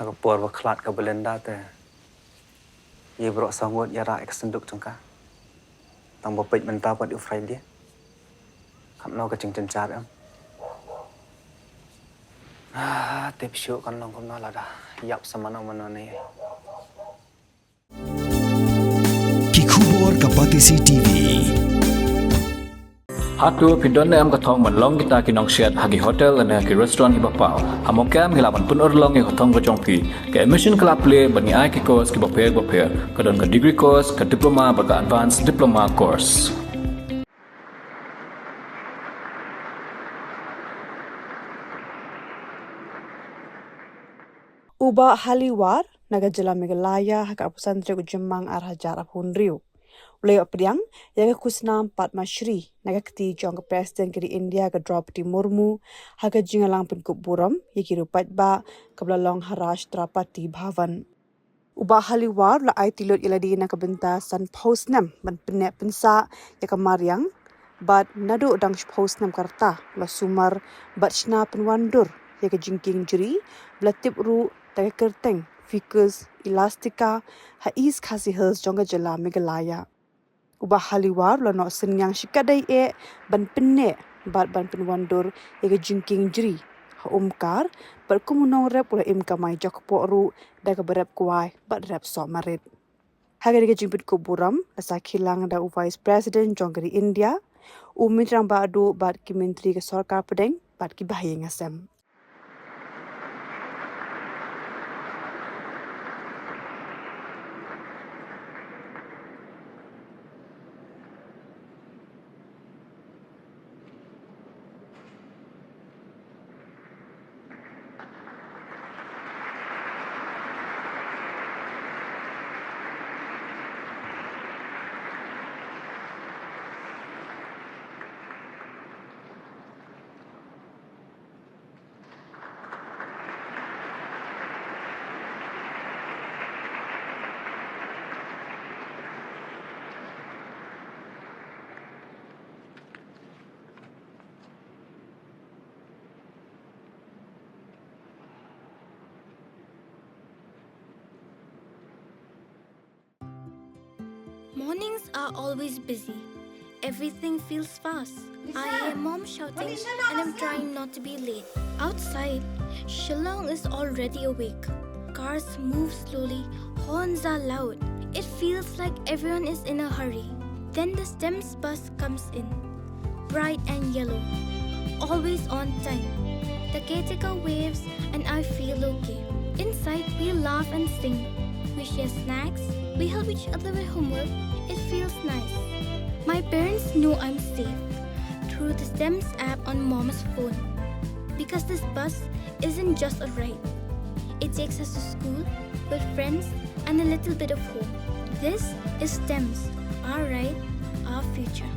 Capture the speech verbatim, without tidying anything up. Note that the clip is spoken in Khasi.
Ha ka por ba khlad ka Belinda te, ïa baroh saw ngut ïa rah ïa ka synduk jong ka. Tang ba peit mynta pat u Friday. Katno ka jingjynjar em. Ah, tip shuh kan long kumno lada ïap sa mano mano ne. Ki khubor ka Batesi T V. Hato phi don ne em ka thong ban long kita ki nongshet ha ki hotel ne ki restaurant kiba paw? Ha Mawkyrwat ngi lah ban pynurlong ïa ka thong ka jong phi. Ka admission ka la plie bad ngi ai ki course kiba pher bapher. Ka don ka degree course, ka diploma bad ka advanced diploma course. U Bah Hali War na ka jylla Meghalaya ha ka arphew san tarik u Jymmang ar hajar arphew hynriew u la ïoh pdiang ïa ka khusnam Padma Shri na ka kti jong ka President ka ri India ka Droupadi Murmu ha ka jingïalang pynkup burom ïa ki riew paidbah kaba la long ha Rashtrapati Bhavan. U Bah Hali War u la aiti lut ïa lade na ka bynta sanphew snem ban pynneh pynsah ïa ka mariang bad naduh dang shiphew snem ka rta u la sumar bad shna pynwandur ïa ka jingkieng jri ba la tip ruh da ka kyrteng Ficus elastica ha East Khasi Hills jong ka jylla Meghalaya. U Bah Hali War u la noh synñiang shikatdei eh ban pynneh bad ban pynwandur ïa ka jingkieng jri ha Umkar bad kum u nongrep u la im kamai jokpoh ruh da kaba rep kwai bad rep soh marit. Ha kane ka jingpynkup burom la sakhi lang da u Vice President jong ka ri India, u Myntri Rangbah Duh bad ki myntri ka sorkar pdeng bad ki bahaïing hasem. Mornings are always busy. Everything feels fast. I hear mom shouting and I'm trying not to be late. Outside, Shillong is already awake. Cars move slowly, horns are loud. It feels like everyone is in a hurry. Then the STEMS bus comes in, bright and yellow, always on time. The caretaker waves and I feel okay. Inside, we laugh and sing. We share snacks. We help each other with homework. It feels nice. My parents know I'm safe through the STEMS app on Mom's phone. Because this bus isn't just a ride. It takes us to school, with friends, and a little bit of home. This is STEMS, our ride, our future.